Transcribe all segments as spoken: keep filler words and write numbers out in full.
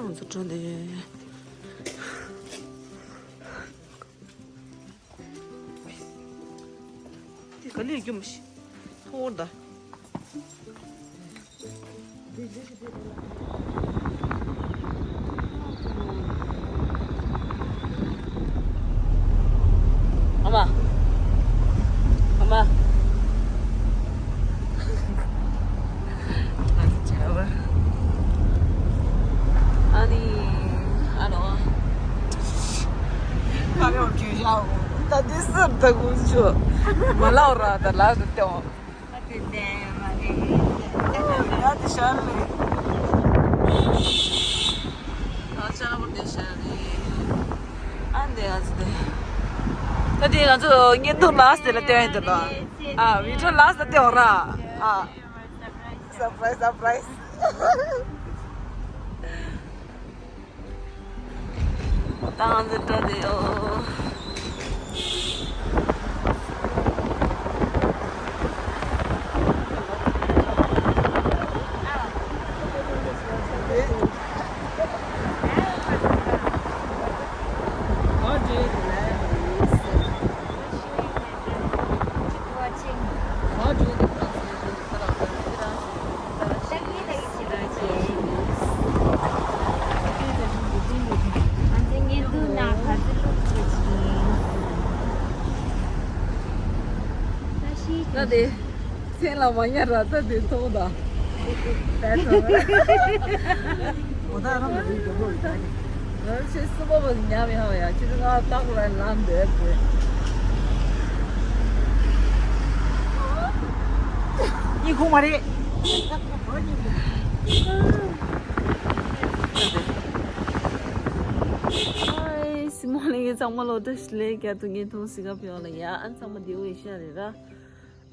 ང་ཚོ་འགྲོ་འདི་ཡོད། དེ་ག་ལེར་རྒྱུ་མ་ཤི། ཐོང་བར་ད། ཨ་མ། ཨ་མ། ང་ཚོ་བྱ་བ། ཨ་ནི། ཨ་ལོ། ཁ་རེ་བ་གྱོད་བཞག་ད་འདི་སུ་ད་ཀུན་ཆུ། མ་ལའོ་ར་ད་ལ་ད་ཏེའོ། ཨ་ཏི་ཏེ་མ་རེད། ཡ་ཏི་ཤར་ལེ། ཨ་ཅག་པོ་ཏི་ཤར་ལེ། ཨ་འདི་ཨ་ཙི་ཏེ། ད་དེ་ང་ཚོ་བརྙན་ཐུང་ལ་སི་ལ་ཏེ་ཡིན་ད་ད། ཨ་བི་ཌིའོ་ལ་སི་ལ་ཏེའོ་ར། ཨ། སར་པ་རའི་སི་སར་པ་རའི་སི། ཏང་ཏི་ཏ་ཏི་ཨོ། ད་དེ་མཚན་ལ་མ་ཉར་ར་ད་དེ་ཐོག་ད། ད་ཐོག་ད། འོ་ད་རང་གི་རིགས་དེ་ལོ་ད། ང་ཚོས་སུ་པ་བ་ཉམས་ཡང་ཡ་ཁྱེད་ཚོ་ང་རྟག་པར་ལམ་འདོད་དེ། གཉིད་ཁུག་མ་རེད། ཨའི་སི་མོ་ལེ་ཚང་མ་ལོ་བཀྲ་ཤིས་བདེ་ལེགས། བསྐྱར་དུ་བརྙན་ཐུང་གཟིགས་ག་ཕེབས་ཡོང་ལ་ཡ། ཨ་ཚང་མ་བདེ་པོ་ཡིན་ཤག་རེད་ར།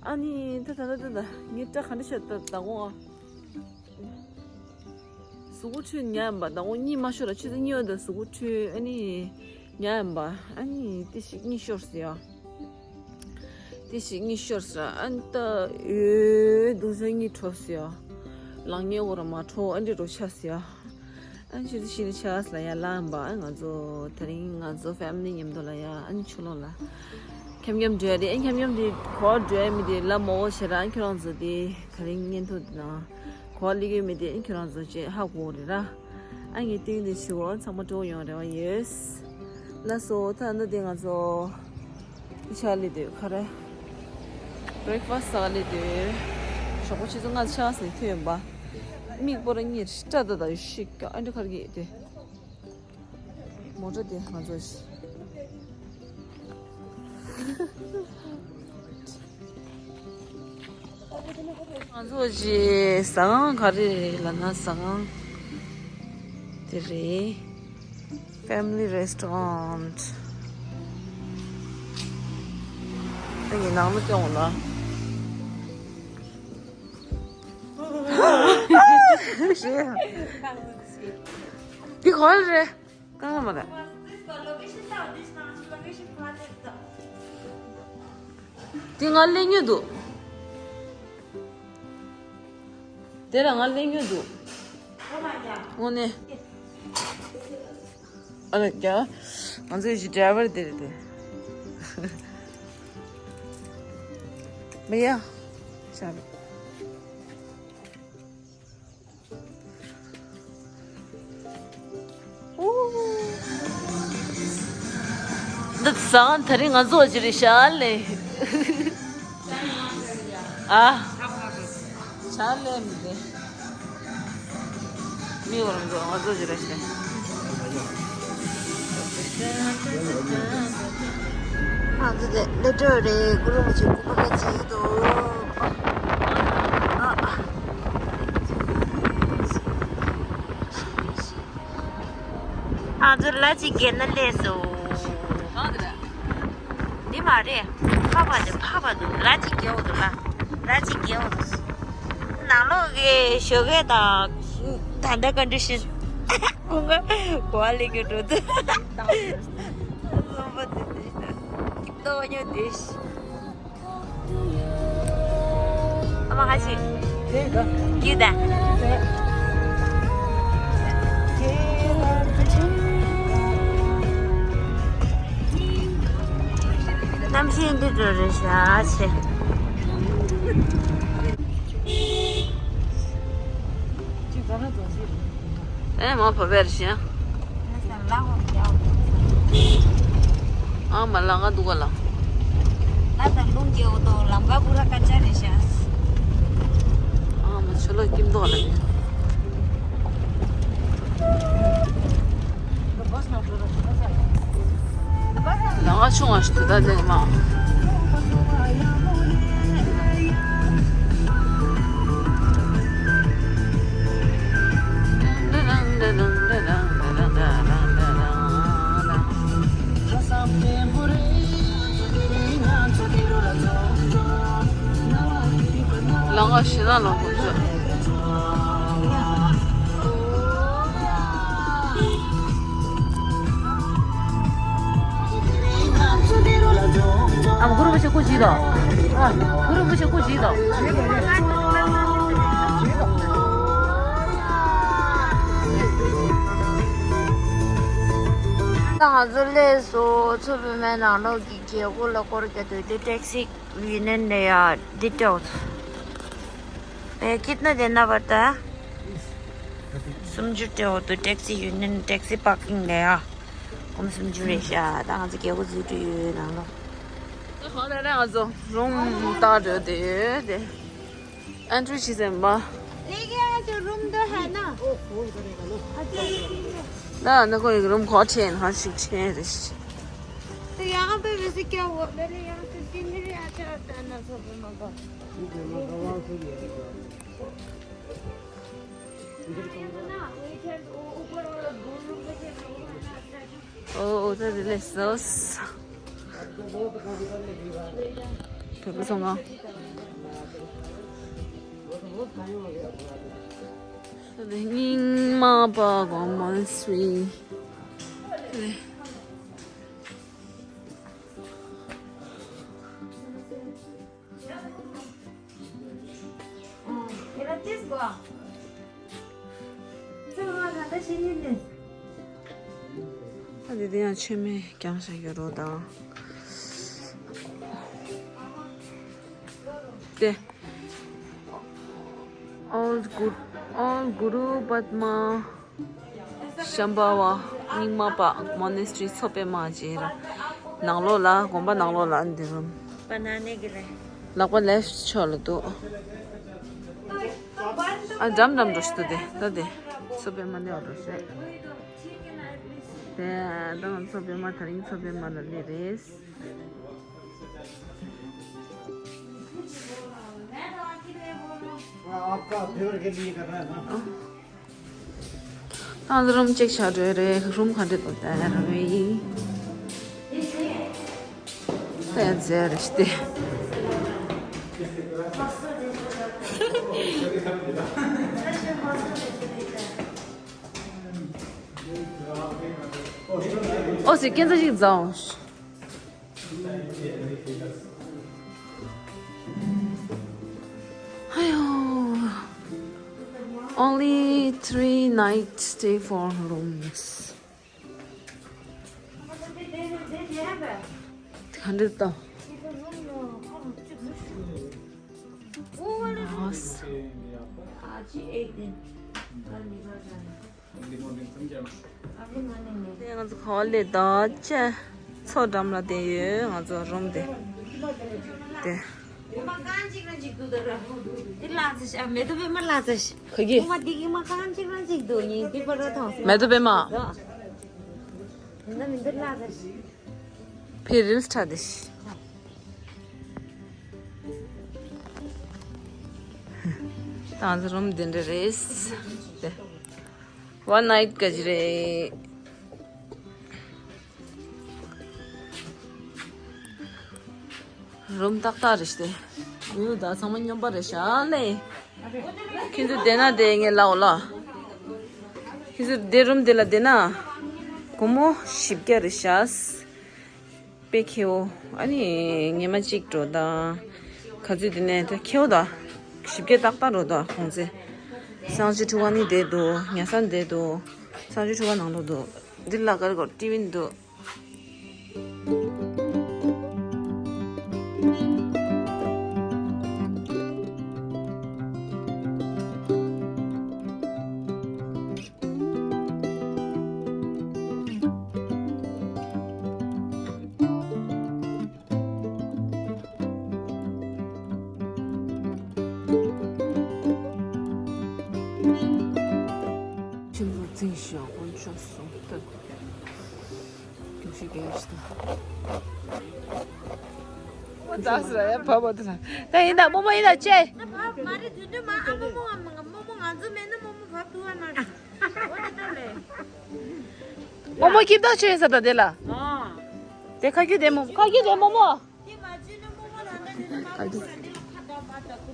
ཨ་ནི་ད་ད་ད་ད་ད་ངའི་སྐྲ་ག་འདྲ་ཤར་ད་ད་འོ། གཟུགས་པོ་འཁྲུད་ཉལ་ཡིན་པ། ཟླ་ངོ་གཉིས་མ་ཤོར་ལ་ཆུ་ཚོད་གཉིས་པ་དང་གཟུགས་པོ་འཁྲུད། ཨ་ནི་ཉལ་ཡིན་པ། ཨ་ནི་ཏི་ཞིག་གཉིད་ཤོར་ཟེར་ཡ། ཏི་ཞིག་གཉིད་ཤོར་ཟེར། ཨ་ནི་ད་འོད་དུང་ཟེར་གཉིད་འཕྲོ་ཟེར་ཡ། ལངས་ཉལ་འོ་ར་མ་འཕྲོ། ཨ་འདྲི་རོ་ཆ་ཟེར་ཡ། ཨ་ནི་ཆུ་ཚོད་བཞི་ནས་ཆ་ལ་ཡ་ལངས་པ། ཨ་ང་ཚོ་དེ་རིང་ང་ཚོ་ཕེ་མི་ལི་མཉམ་དུ་ལ་ཡ། ཨ་ནི་ཆུ་ལོག་ལ་འཁྱམ་འཁྱམ་འགྲོ་ཡ་རེད། ཨ་འཁྱམ་འཁྱམ་དེ་གོ་འགྲོ་ཡ་མི་དེ་ལ་མོ་བོ་ཞེ་དྲག་ཁྱོད་རང་ཚོ་དེ། དེ་རིང་བརྙན་ཐུང་འདི་ནང་གོ་བ་ལེགས་ཡོད་མེད་དེ་ཁྱོད་རང་ཚོ་བཅས་ཧ་གོ་རེད་ར། ཨ་ངས་སྟེང་དེ་ཞུ་བ་ཚང་མ་སྤྲོ་ཡོང་རེ་བ་ཡོད། ལགས་སོ། ད་ནི་དེ་ང་ཚོ་ཆ་ལི་དུས་ཁ་རེ་བྷི་རེག་ཕ་སི་ཟ་ག་ལི་དུས་ཞོགས་པ་ཆུ་ཚོད་ལྔ་ཆ་ཟིན་ཐོན་ཡོང་པ། མིག་སྤོ་ར་གཉིས་སྐྲ་ད་ད་ཡོད་ཤིག་ཨ་འདྲ་ཁར་གྱིས་དེ། མོ་ཊ་དེ་ང་ཚོ་ཞིག་ང་ཚོ་ཞིག་ཟ་ཁང་ག་རེ་རེད་ལབ་ན། ཟ་ཁང་དེ་རེད། Family Restaurant། ད་ངའི་ནང་མི་སྐྱོང་ལ། འདི་ག་རེ་རེད། གང་ཡང་མ་རེད། འདི་ང་ལེན་ཉོ་འདུག་དེ་ལ་ང་ལེན་ཉོ་འདུག་དངོས་གནས། ཨ་ལ་ཀྱ། ང་ཚོའི་ཇི་ཌ་རའི་ཝར་དེ་རེད་དེ། མི་ཡ། ཤ་རུ། འདི་ཟ་ཁང་དེ་རིང་ང་ཚོ་ཅི་རེད་ཤག་ལེ། ཨ། ཤག་ལེ་མི་དེ། མི་འོར་འགྲོ་ང་ཚོ་ཅི་རེད་ཤག་ང་ཚོ་དེ་ལེ་ཏྲོ་རེད། ཀུ་རུ་མ་ཆུ་ཀུ་པ་ཀ་ཅི་དོ། ཨ། ང་ཚོ་ལ་ཅིག་བརྒལ་ན་ལས་སོ། གང་དེ་རེད། འདི་མ་རེད། ཕ་བ་དེ་ཕ་བ་འདུག་ལ་ཅིག་བརྒལ་འོ་འདུག་ལ། ལ་ཅིག་བརྒལ་འོ་འདུག་ནང་ལོགས་ཀྱི་ཞོགས་ཀས་དང་ད་ལྟ་ཀོན་ཌི་ཤན། ཁོང་ག་གོ་བ་ལེགས་ཀྱི་འགྲོ་འདུག་ལོན་པོ་དེ་དེ་ཞིག་ཏོ་ཉོ་དེ་ཞིག་ཨ་མ་ཁ་ཤས། དེ་ག་གི་ད། དེ། འདི་འགྲོ་རེད་ཤག་ཆེ། ཨེ་མ་བབས་པར་བཞག་ཨ་མ་ལང་ག་འདུག་ག་ལ། ལ་དང་རླུང་རྒྱས་འོ་དོ་ལམ་ཀ་པུ་ར་ཀ་ཅ་རེད་ཤག་ཨ་མ་ཆུ་ལོག་སྐྱིད་མདོག་ལ་ནི། ལང་ང་ཆུང་བ་ཞིག་ཏུ་ད་ལེགས་མ། ལང་ང་ཞེ་ན་ལོག་གོ་ཚོད། ཨམ་གུ་རུ་བུ་ཆེ་སྐུ་གཅིག་དང་། ཨ་གུ་རུ་བུ་ཆེ་སྐུ་གཅིག་དང་། ད་ང་ཚོ་སླེབས་སོང་། མཚོ་པདྨའི་ནང་ལོགས་ཀྱི་རྒྱལ་སྒོ་ལ་སྐོར་རྒྱག་འདུག་དེ་ཊེག་སི་ཡུ་ནི་ཡན་ལ་ཡ་འདི་སྤྲད། ཕ་གི་ན་དེ་ན་བར་ད་སུམ་ཅུ་སྤྲད་འོ་དུ་ཊེག་སི་ཡུ་ནི་ཡན་ཊེག་སི་པར་ཀིང་ལ་ཡ། སྒོར་སུམ་ཅུ་རེད་ཤག་ད་ང་ཚོ་རྒྱལ་སྒོ་འཛུལ་དུ་ཡོད་ནང་ལོགས། ད་གང་ལ་ར་ང་ཚོ་རུམ་ལྟ་འགྲོ་དེ་ཡོད་དེ། ཨན་ཊི་རི་བྱེད་སེམས་པ། लेके आया जो रूम दो है ना। ད་ནི་ཁོ་ཡི་རུམ་གོ་ཆེན་ཧ་ཞིག་ཆེན་རེད། तो यहाँ पे वैसे क्या हुआ? पहले यहाँ पे तीन दिन ही अच्छा रहता है ना, सब रूम का। ཨོ་ཨོ་ད་དེ་ལས་སོ། བོད་པ་ཚང་མ། ད་དེ་རྙིང་མ་པ་གོང་མོན་སི་རི། ད་དེ་དེ་ཡང་མཆོད་མེ་བརྐྱང་བཞག་ཡོད་རོ་དང་། དེ། All Gu- All Guru Padma Shambhava རྙིང་མ་པ་Monastery མཚོ་པདྨ་ཅེས་ར། ནང་ལོགས་ལ་དགོན་པ་ནང་ལོགས་ལ་འདི་རུམ། པ་ན་ནེ་གི་རེད། ལག་པ་ལེཕ་ཕྱོགས་ལ་འདུག་ཨ་འགྲམ་འགྲམ་འགྲོ་ཞིག་འདུག་དེ་ད་དེ་མཚོ་པདྨ་སླེབས་འགྲོ་ཞིག་དེ་ད་ང་མཚོ་པདྨ་དེ་རིང་མཚོ་པདྨ་ལ་སླེབས་རེད། आपका फेवर के लिए कर रहा है ना। ད་རུམ་ཅིག་ཆགས་འགྲོ་རེད། རུམ་ག་འདྲ་འདུག་ལྟ་ཡ་རང་ཡིན། ལྟ་ཡ་མཛེས་རེད་ཤི་སྟེ། ཨོ་ཟེར་སྐད་ཆ་ཞིག་རྫོགས། ཧ་ཡོ། Only three nights stay, four rooms. ག་འདྲ་དང་། དེ་ང་ཚོ་ག་བ་ལས་ད་ཅི་མཚོ་འགྲམ་ལ་བསྡད་ཡོད། ང་ཚོ་རུམ་དེ་དེ། མ་གང་ཅིག་རང་ཅིག་འདུག་ད་ར། དེ་ལ་ཚ་ཤ་མེ་ཏོག་པད་མ་ལ་ཚ་ཤ། ག་གི། མ་དེ་གི་མ་གང་ཅིག་རང་ཅིག་འདུག་ཉིན་དེ་པར་ཐོང་སོང་། མེ་ཏོག་པད་མ། ཡིན་ན་མི་འདུག་ལ་ཚ་ཤ། ཕེ་རིལ་ཁྲ་དེ་ཤི། ད་ང་ཚོ་རུམ་དེ་འདྲ་རེད། དེ། One night ག་ཅི་རེད། རུམ་ཏག་ཏག་རེད་ཤི་སྟེ། ཡོད་ད་ཚང་མ་སྙོམས་པ་རེད་ཤག་ལེ། ཁྱེད་ཚོ་བསྡད་ན་བསྡད་ངས་ལབ་འོ་ལ། ཁྱེད་ཚོ་བསྡད་རུམ་དེ་ལ་བསྡད་ན། སྒོར་མོ་བཞི་བརྒྱ་རེད་ཤག་དཔེ་ཁེའོ། ཨ་ནི་ཉི་མ་གཅིག་འགྲོ་ད། ག་ཚོད་དེ་ནས་ད་ཁེའོ་ད། བཞི་བརྒྱ་ཏག་ཏག་འགྲོ་ད་ཁོང་ཚེ། གསང་སྤྱོད་ཁྲི་པ་ནི་བསྡད་འདུག་ཉལ་ས་བསྡད་འདུག་གསང་སྤྱོད་ཁྲི་པ་ནང་ལོགས་འདུག་འདི་ལ་ག་རེ་གོ་ཊི་ཝི་འདུག་ཆེན་པོ་འཛིན་ཞིང་དཀོན་མཆོག་གསུམ་སྟོན། རྒྱུགས་ཤིག་རྒྱལ་ཞིག་དང་། ད་ས་ཡ་བབ་བ་དེ་ལ། ད་ཡིན་ད་རྨོ་མོ་ཡིན་ད་ཅེ། ད་བབ་མ་རེད་དུས་དུས་མ་ཨ་རྨོ་མོ་ང་རྨོ་མོ་ང་ཚོ་མེད་ན་རྨོ་མོ་བབ་ཐུབ་བ་མ་རེད། འོ་དེ་ལྟ་ལས། རྨོ་མོ་སྐྱིད་ཐག་ཆོད་ཡིན་ས་ད་དེ་ལ། ཨ། དེ་ཁ་རྒྱུ་དེ་རྨོ་མོ་ཁ་རྒྱུ་དེ་རྨོ་མོ། ཁ་རྒྱུ།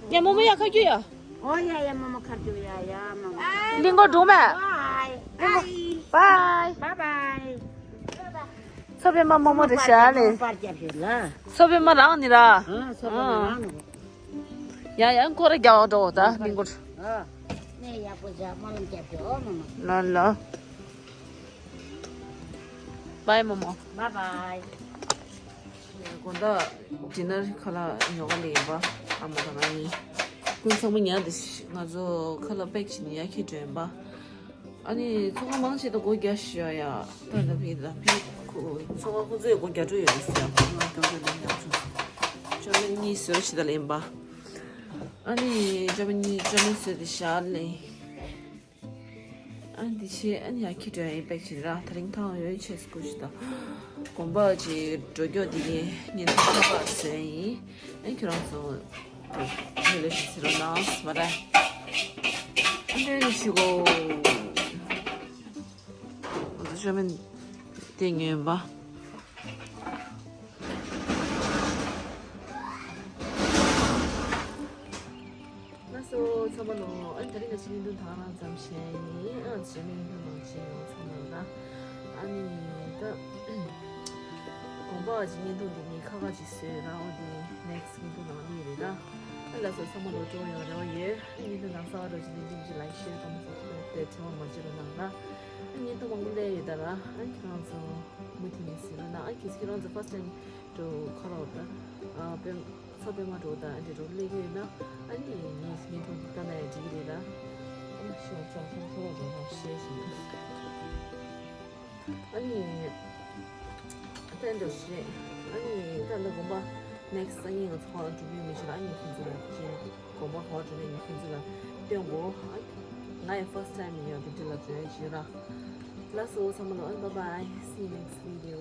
ཡ་རྨོ་མོ་ཡ་ཁ་རྒྱུ་ཡ། ཨོ་ཡ་ཡ་རྨོ་མོ་ཁ་རྒྱུ་ཡ་ཡ་རྨོ་མོ། གླིང་སྐོར་འགྲོ་མེད། Bye. Bye. Bye bye. མཚོ་པདྨ་རྨོ་མོ་རེད་ཤག་ལེ། མཚོ་པདྨ་རང་ནི་ར། ཨ། མཚོ་པདྨ་རང་ནི། ཡ་ཡ་སྐོར་ར་རྒྱག་འགྲོ་ད་གླིང་སྐོར། ཨ། ནས་ཡག་པོ་བྱ་རྨོ་ལམ་རྒྱབ་ཤོག་ཨོ་རྨོ་མོ། ལ་ལ། Bye རྨོ་མོ། Bye bye. དགོང་དག་ཌི་ནར་ཁ་ལག་ཉོ་ག་ལ་ཡིན་པ། ཨ་མ་དང་ང་གཉིས། ཀུན་ཚང་མ་ཉལ་ཏེ་ང་ཚོ་ཁ་ལག་པེག་བྱེད་ནས་ཡར་འཁྱེར་འགྲོ་ཡིན་པ། ཨ་ནི་ཚོང་ཁང་མང་ཆེ་ད་སྒོ་རྒྱག་ཤག་ཡ། ད་ད་ཕི་ད་ཕི་ཁུ་ཚོང་ཁང་ཁོ་ཚོས་སྒོ་རྒྱག་འགྲོ་ཡོད་ཟེར་ཡ། ཁོ་ང་རྒྱག་འགྲོ་ཡོད་ཡག་བྱུང་། ཅོ་མིན་གཉིས་བཟོས་བྱེད་ད་ལ་ཡིན་པ། ཨ་ནི་ཅོ་མིན་གཉིས་ཅོ་མིན་བཟོས་ཏེ་བཞག་ལེ། ཨ་འདི་ཕྱི་ཨ་ནི་ཡ་ཁྱི་འདྲ་ཡིན་པེག་བྱེད་ར། དེ་རིང་ཐང་ཡོད་ཆེ་སྐུ་ཞིག་ད། དགོན་པ་ཅིག་འགྲོ་མགྱོགས་འདི་ངས་ཉིན་ཐོ་ཁ་པར་བཟོས་ཡིན། ཨ་ཁྱོད་རང་ཚོ་ལེ་ལེ་ཞིག་ཟེར་རོགས་གནང་། སྨ་རེ། ཨ་འདྲ་ནི་ཞུ་གོ། ང་ཚོ་ཤོ་མིན་དེ་ཉོས་པ། ལགས་སོ་ཚང་མ་ལོ། ཨ་ནི་ད་རིང་ང་ཚོའི་བརྙན་ཐུང་དེ་རང་ཙམ་བྱས་ཡིན། ཨ་ནི་རྗེས་མའི་བརྙན་ཐུང་ནང་མཇལ་ཡོང་། ཚང་མ་ལ། ཨ་ནི་ད་དགོན་པ་ཅིག་བརྙན་ཐུང་འདི་ངས་ཁ་ཁ་ཅིག་བཟོས་ར། འོ་དེ་ནེགསི་བརྙན་ཐུང་ནང་བླུགས་རེད་ད། ཨ་ལགས་སོ་ཚང་མ་ལོ། སྤྲོ་ཡོང་རེ་བ་ཡོད། ཨ་བརྙན་ཐུང་ནང་གསར་པ་འགྲོ་ཅིག་ནས་འདི་ཅིག་ལའིཀ་ཤེར་ཀོ་མེན་ཊི་སབ་སི་ཀ་རའིབ་དེ་བྲེལ་བ་མ་བྱེད་རོགས་གནང་ད། ཨ་བརྙན་ཐུང་མང་པོ་སླེབས་ཡོད་ད་ར། ཨ་ཁྱེད་རང་ཚོ་མུ་མཐུད་ནས་གཟིགས་རོགས་གནང་། ཨ་གལ་སྲིད་ཁྱེད་རང་ཚོ་ཕར་སི་ཊའིམ་འགྲོ་ཁ་ལོ་ད། ཨ་པེ་ཚོ་པད་མ་འགྲོ་ད་འདི་འགྲོ་སླེབས་ཡོད་ན། ཨ་ནི་ངས་བརྙན་ཐུང་འདི་ལྟ་ན་ཡང་འགྲིག་གི་རེད་ད། ཨ་ནི་ཤོག་ཙམ་ཚོང་ཚོང་རོགས་རོགས་ཤེས་ཤིག་ཨ་ནི་ད་འགྲོ་ཤེས། ཨ་ནི་ད་ལྟ་དགོན་པ་ནེགསི་སང་ཉིན་ང་ཚོ་ཁོ་རང་འགྲོ་གི་མི་ཤེས་ལ། ཨ་ནི་ཁྱེད་ཚོ་ལ་ཁྱེད་དགོན་པ་ག་པར་འགྲོ་ནས་ངས་ཁྱེད་ཚོ་ལ་སྟོན་གོ། ཨ་ང་ཡང་ཕར་སི་ཊའིམ་ཡོད་དེ་འདི་ལ་འགྲོ་ཡ་ཅིག་ར། ལགས་སོ་ཚང་མ་ལོ། ཨ་ནི་bye bye, see you next video.